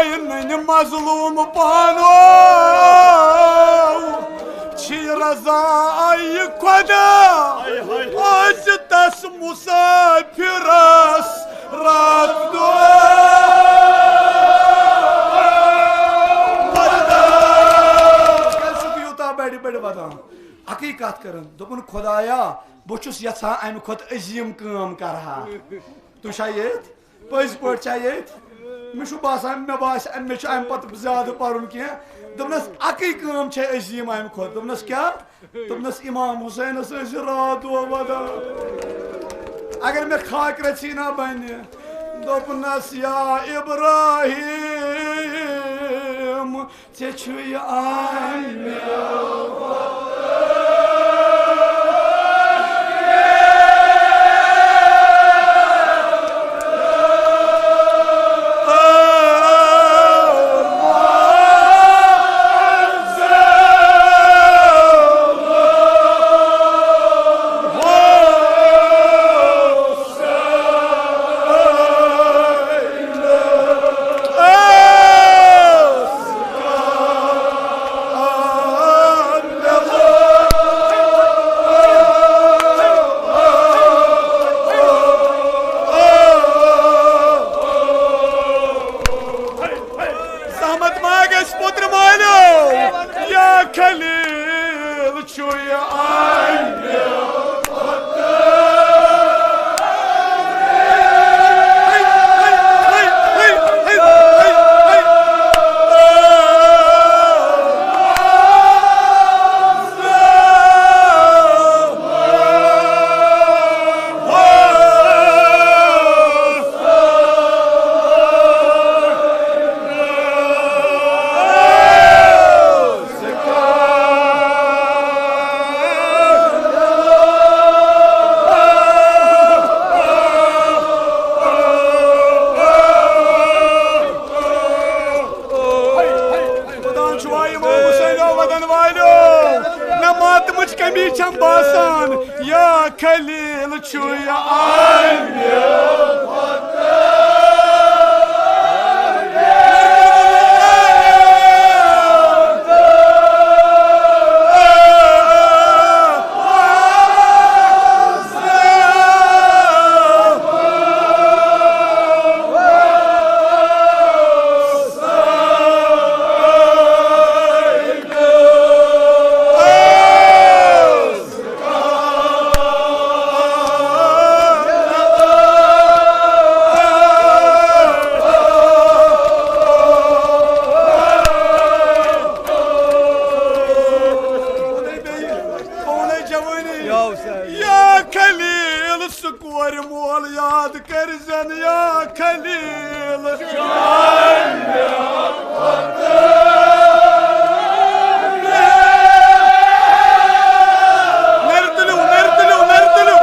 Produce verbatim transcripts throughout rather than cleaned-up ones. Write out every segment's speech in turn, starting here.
ننہِ مظلوم پانو، چھی رضا آیہِ خدا، آسہِ تس مسافرس راتھ دۄہ۔ کیٛازِ چھُکھ یوٗتاہ بڑِ بڑِ ودان؟ اَکٕے کتھ کٔرٕن، دوٚپُن، خدایا، بہٕ چھُس یژھان امہِ کھۄتہٕ عظیٖم کٲم کرٕ ہا۔ تُہۍ چھا ییٚتھۍ؟ پٔزۍ پٲٹھۍ چھا ییٚتھۍ؟ مےٚ چھُ باسان، مےٚ باسہِ، مےٚ چھُ اَمہِ پتہٕ زیادٕ پَرُن کینٛہہ۔ دوٚپنَس، اَکٕے کٲم چھےٚ عظیٖم اَمہِ کھۄتہٕ۔ دوٚپنَس، کیٛاہ؟ دوٚپنَس، اِمام حُسینَس ٲسۍ راتھ دۄہ وَدان۔ اگر مےٚ خاکرَژھی نہ بَنہِ، دوٚپنَس، یا ابراہیم، ژےٚ چھُے اَمہِ زحمت ما گژھِ پوترٕ مٲلِو، یا خلیل چھُ یہِ آمہِ۔ خۄدایَن چھُ وایہِ امام حسینو وَدَن والیو، مےٚ ماتمٕچ کمی چھَم باسان، یا خلیل چھُ یہِ آمہِ۔ یا خلیل، سُہ کورِ مول یاد کٔرۍزٮ۪ن یا خلیل۔ نرِ تُلِو، نرِ تُلِو، نرِ تُلِو۔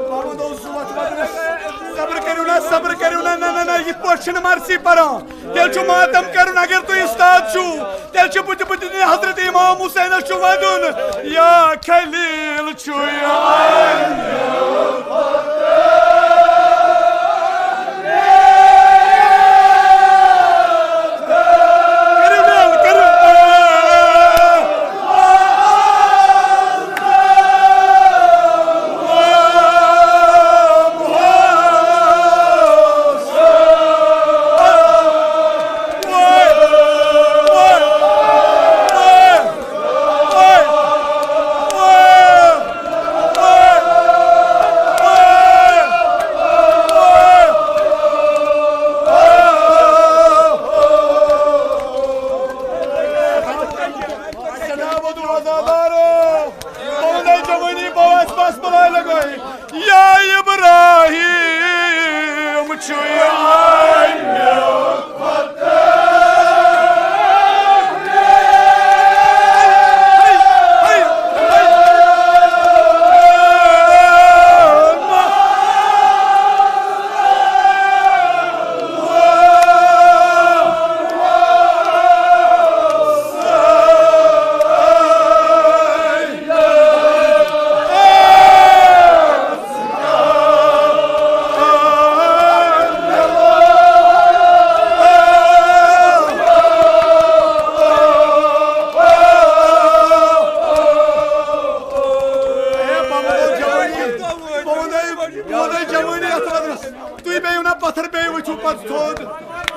محمد اوس زُوَتھ وَدنَس۔ صبر کٔرِو نا، صبر کٔرِو نا، نہ، نہ، نہ، یِتھ پٲٹھۍ چھِنہٕ مرثی پَران۔ تیٚلہِ چھُ ماتم کَرُن، اگر تُہۍ اُستاد چھِو، تیٚلہِ چھُ بٕتھِ بٕتھِ دِنۍ حضرت امام حسینَس چھُ وَدُن، یا خلیل چھُ یہِ۔ کٔرِو ڈال، کٔرِو۔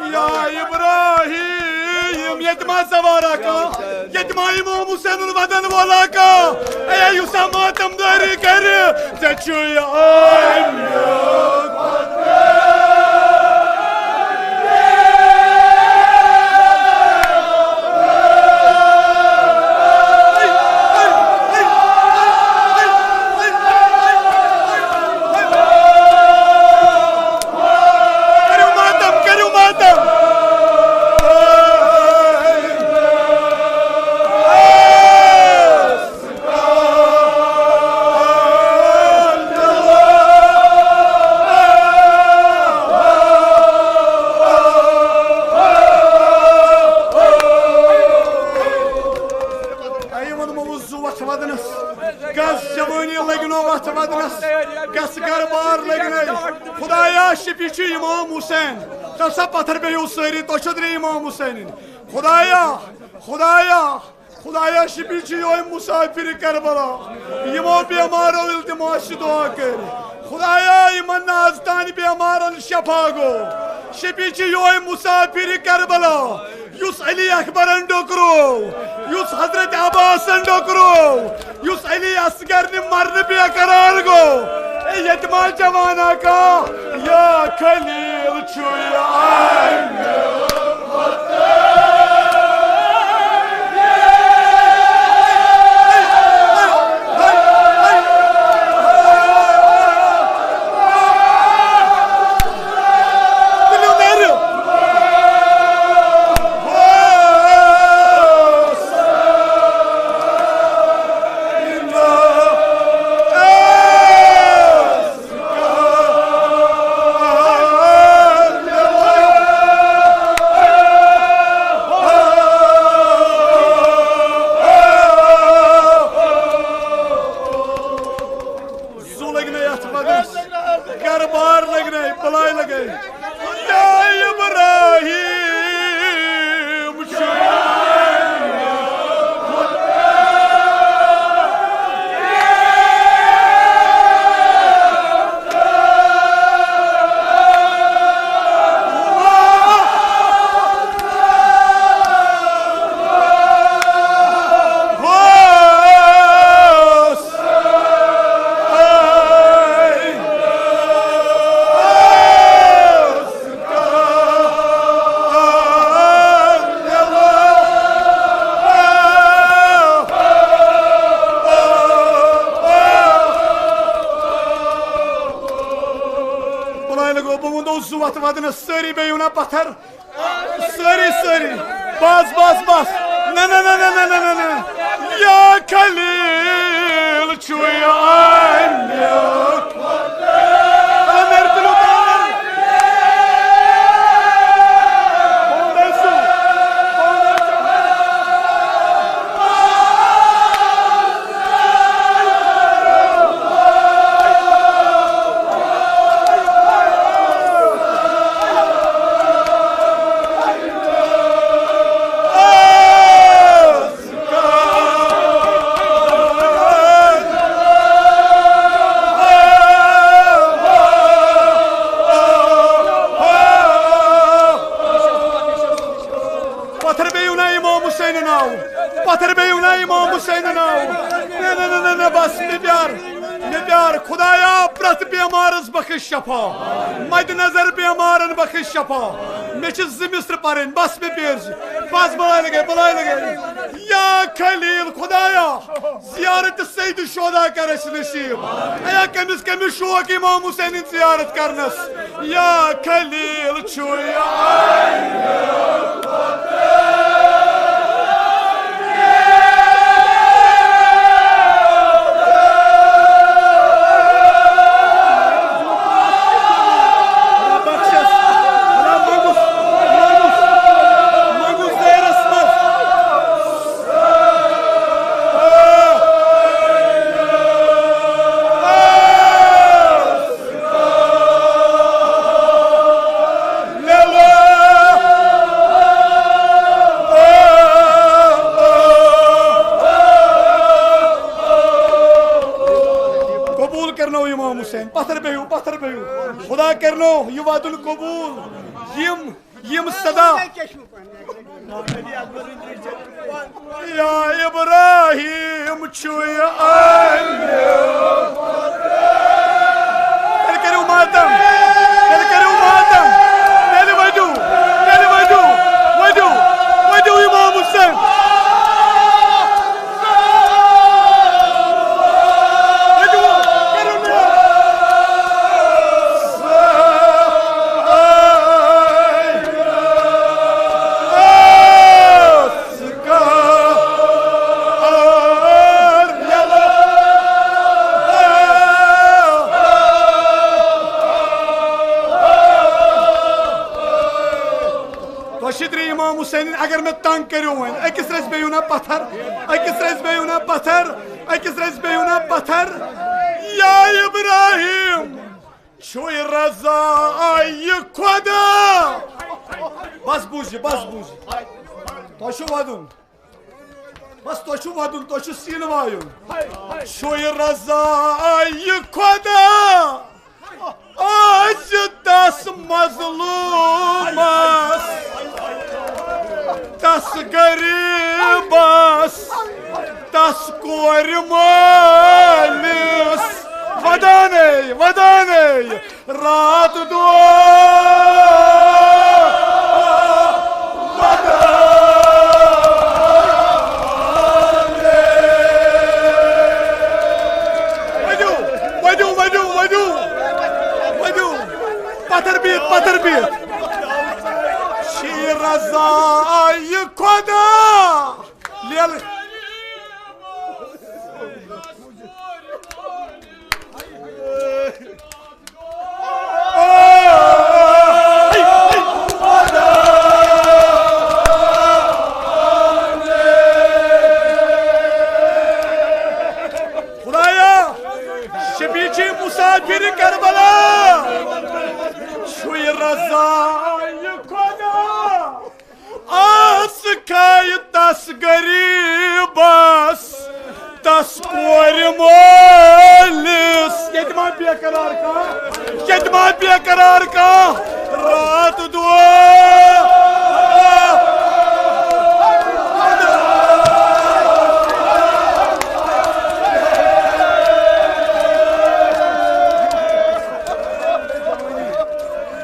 یا ابراہیم، ییٚتہِ ما سوارا کانٛہہ، ییٚتہِ ما امام حسین الوطن وولا کانٛہہ؟ اے، یُس ہا ماتم دٲری کرِ، ژےٚ چھُے اَمیُک کٔرِو ماتم، کٔرِو ماتم۔ اے، یِمن مہ وُچھ زُو وَتھ وَدنَس۔ گژھ جوٲنی لگنو وَتھ وَدنَس۔ گژھ گرٕ بار لگنَے۔ خدایا، شفیع چھُ امام حسین۔ تَس ہا پتھر بیٚہِو سٲری، تۄہہِ چھو درٛے امام حسینٕنۍ۔ خدایا، خدایا، خدایا، شفیع چھُ یِہوٚے مسافر کربلا۔ یِمو بیمارو ییٚلہِ تِمو اَسہِ دُعا کٔرۍ۔ خدایا، یِمن نازتان بیمارن شفا گوٚو۔ شفیع چھُ یِہوٚے مسافر کربلا۔ یُس علی اکبرن ڈوکروو، یُس حضرت عباسن ڈوکروو، یُس علی اصغر نہِ مرنہٕ بے قرار گوٚو۔ اے یتیما جوانا کا یا خلیل چھُ یہِ آمُت۔ زُو لگہِ نَے اَتھ وَدَس، گرٕ بار لگہِ نَے، بَلاے لگے۔ یا ابراہیم، بَلاے لگو، بہٕ وَنو زُو وَتھ وَدنَس، سٲری بیٚہِو نا پَتھر۔ سٲری، سٲری۔ بس، بس، بس۔ نہ، نہ، نہ۔ یا خلیل چھُ یہِ اَمیُک۔ پتھر بیٚیِو نا امام حسین ناو، پتھر بیٚیِو نا امام حسین ناو۔ نہ، نہ، نہ، نہ، نہ، بس، مےٚ پیار، مےٚ پیار۔ خدایا، پرٛٮ۪تھ بیمارس بخش شفا، مد نظر بیمارن بخش شفا۔ مےٚ چھِ زٕ مصرٕ پرٕنۍ، بس مےٚ پیٲرۍ زِ۔ بس بلاے لگے، بلاے لگے۔ یا خلیل خدایا، زیارت سید شہدا کر اَسہِ نصیب۔ ایا کٔمِس کٔمِس شوق امام حسینٕنۍ زیارت کرنس؟ یا خلیل چھُ یہِ۔ قبول کرنو امام حسین، پتھر بیٚہِو، پتھر بیٚہِو۔ خدا کرنو یہِ وعدُن قبول۔ یِم، یِم صدا۔ یا ابراہیم چھُ یہِ اَمہِ۔ تیٚلہِ کٔرِو ماتم، تیٚلہِ کٔرِو ماتم، تیٚلہِ ؤدِو، تیٚلہِ ؤدِو، ؤدِو، ؤدِو امام حسین۔ تۄہہِ چھِ ترٛےٚ امام حسین، اگر مےٚ تنگ کٔرِو وۄنۍ، أکِس رَژھِ بیٚہِو نا پتھر، أکِس رَژھِ بیٚہِو نا پتھر، أکِس رَژھِ بیٚہِو نا پتھر۔ یا ابراہیم، چھُے رضا یہِ خۄدا۔ بس بوٗزِ، بس بوٗزِ۔ تۄہہِ چھُ وَدُن۔ بس تۄہہِ چھُ وَدُن، تۄہہِ چھُ سیٖنہٕ وایُن۔ چھُے رضا یہِ خۄدا۔ آز تس مظلومس، تس غریبس، تس کورِ مٲلِس۔ ودانے، ودانے، رات دۄہ۔ ودانے۔ ودِو، ودِو، ودِو، ودِو، ودِو۔ پتھر بِہِتھ، پتھر بِہِتھ۔ چھِ رضا یہِ خۄدا۔ لیل۔ خدایا، شفیع چھی مسافر کربلا، چھُے رضا یہِ خۄدا۔ آز کھایہِ تس غریبس، تس کورِ مٲلِس۔ ییٚتہِ ما بے قرار کانٛہہ؟ ییٚتہِ ما بے قرار کانٛہہ؟ رات دۄہ۔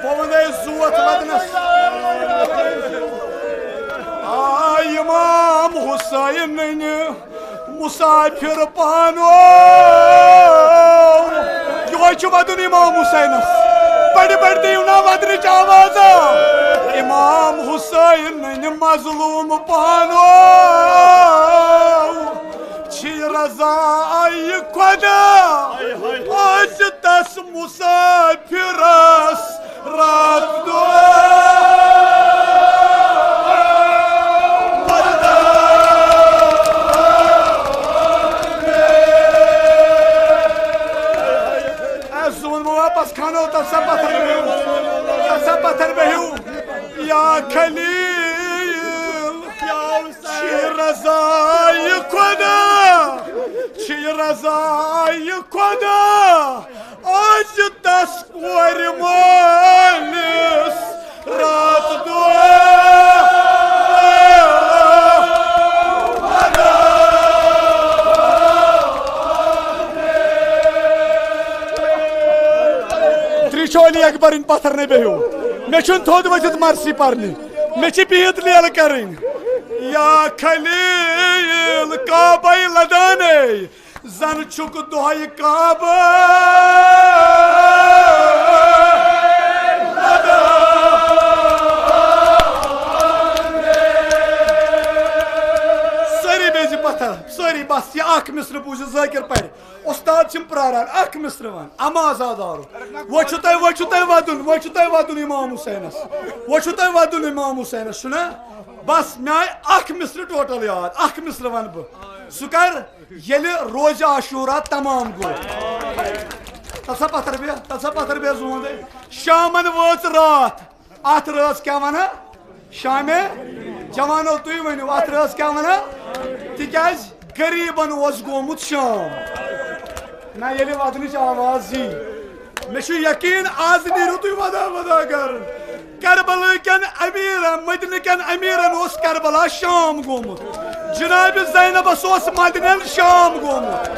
بہٕ وَنَے زوتھ وَدنَس۔ آ امام حسینٕنۍ مسافر پانو۔ یہوے چھُ ودُن امام حسینس۔ بڑِ بڑِ دِیِو نا ودنٕچ آواز۔ امام حسینٕنۍ مظلوم پانو۔ چھِ رضا یہِ خۄدا۔ آز تس مسافرس رات دۄہ۔ اے زوٗن مےٚ واپس کھنو، تس سا پتھر بِہِو، تس سا پتھر بِہِو۔ یا خلیل، چھِ رضا یہِ خۄدا، چھِ رضا یہِ خۄدا۔ آز تس کورِ مٲلِس رات دۄہ۔ ترٛیٚیہِ چھُ علی اکبرٕنۍ پتھر نہ بیٚہِو۔ مےٚ چھُنہٕ تھوٚد ؤتھِتھ مرثی پرنہِ۔ مےٚ چھِ بِہِتھ لیلہٕ کرٕنۍ۔ یا خلیل کعبے لدانے۔ زن چھُکھ دۄہے کعبہٕ لدان۔ سٲری بیٚہزِ پتھر، سٲری بس، یہِ اکھ مصرٕ بوٗزِو، ذٲکِر پرِ۔ استاد چھِم پراران، اکھ مصرٕ ون، اما عزادارو۔ وۄنۍ چھُ تۄہہِ، وۄنۍ چھُ تۄہہِ ودُن، وۄنۍ چھُ تۄہہِ ودُن امام حسینس۔ وۄنۍ چھُ تۄہہِ ودُن امام حسینس، چھُنہ؟ بس، مےٚ آیہِ اکھ مصرٕ ٹوٹل یاد، اکھ مصرٕ ونہٕ بہٕ۔ سُہ کر؟ ییٚلہِ روزِ عاشورا تمام گوٚو۔ تَلہٕ سا پتھر بیٚہہ، تَلہٕ سا پتھر بیٚہہ زوٗن دے۔ شامن وٲژ راتھ۔ اتھ رٲژ کیٛاہ ونان؟ شامے۔ جوانو، تُہۍ ؤنِو، اتھ رٲژ کیٛاہ ونان؟ تِکیٛازِ غریٖبن اوس گوٚمُت شام۔ نہ، ییٚلہِ ودنٕچ آواز یی، مےٚ چھُ یقیٖن، از نیٖرِو تُہۍ ودا ودا گرٕ۔ کربلہٕ کٮ۪ن امیٖرن، مدینہٕ کٮ۪ن امیٖرن اوس کربلا شام گوٚمُت۔ جناب زینبس اوس مدنٮ۪ن شام گوٚمُت۔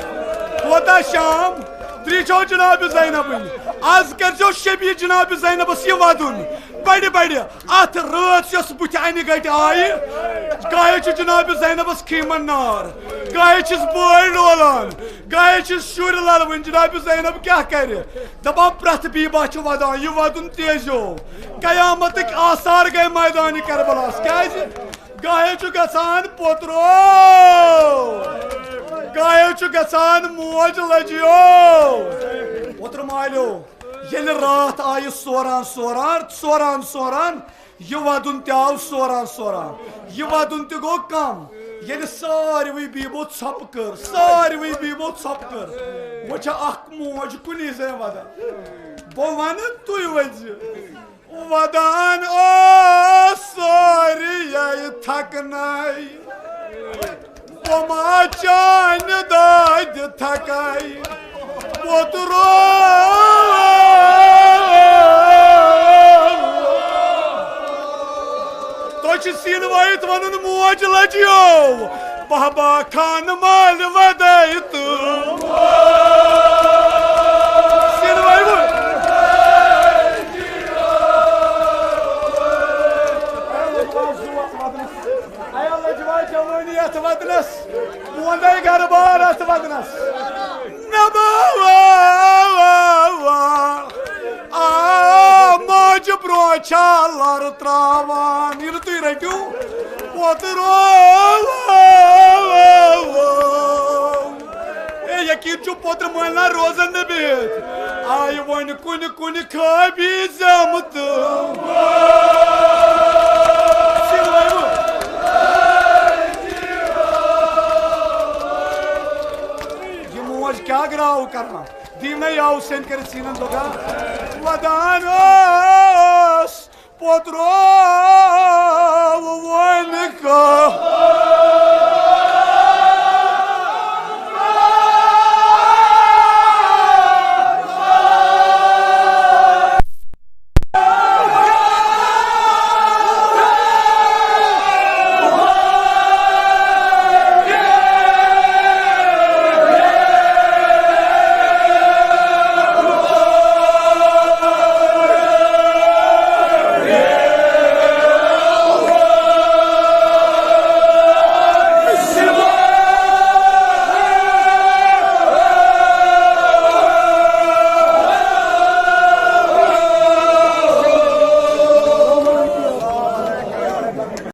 کوتاہ شام؟ ترٛیٚیہِ چھو جناب زینبٕنۍ۔ از کٔرۍزیو شبیہِ جناب زینبس یہِ ودُن۔ بڑِ بڑِ اتھ رٲژ یۄس بُتھِ انہِ گٹہِ آیہِ، گاہے چھُ جناب زینبس خیمن نار، گاہے چھِس بٲے ڈولان، گاہے چھِس شُرۍ للوٕنۍ۔ جناب زینب کیٛاہ کرِ؟ دپان پرٛٮ۪تھ بیبہ چھُ ودان، یہِ ودُن تیزیو۔ قیامتٕکۍ آثار گٔے میدانِ کربلاہس۔ کیازِ؟ گاہے چھُ گژھان پوترو، گاہے چھُ گژھان موج لجیو۔ پوترٕ مالیو، ییٚلہِ راتھ آیہِ سوران سوران، سوران سوران، یہِ ودُن تہِ آو سوران سوران۔ یہِ ودُن تہِ گوٚو کم، ییٚلہِ ساروٕے بیبو ژھۄپہٕ کٔر، ساروٕے بیبو ژھۄپہٕ کٔر۔ وۄنۍ چھےٚ اکھ موج کُنی زٔنۍ ودان۔ بہٕ ونہٕ، تُہۍ ؤنۍ زِ۔ ودان اوس سورُے تھکنَے، بہٕ ما چانہِ دادِ تھکَے، پوترو۔ تۄہہِ چھِ سیٖنہٕ وٲیِتھ وَنُن، موج لجیو، بہبا خان مالہِ ودٲے تہٕ سیٖنہٕ وٲیِو۔ اے لجوا جوانی یتھ ودنس، بہٕ ونَے گرٕ بار اتھ ودنس۔ نبا وا وا وا۔ آ، ماجہِ برونٛہہ چھا لر تراوان۔ ییٚلہِ تُہۍ رٔٹِو پوترو۔ اے، یقیٖن چھُ پوترٕ مٲلۍ نا روزن نہٕ بِہِتھ۔ آیہِ وۄنۍ کُنہِ کُنہِ خٲبی زیمتہٕ۔ یہِ موج کیٛاہ گراو کران؟ دیٖنَے آو سیٚنۍ کٔرِتھ سیٖنَن دۄگا۔ ودان اوس پوترو۔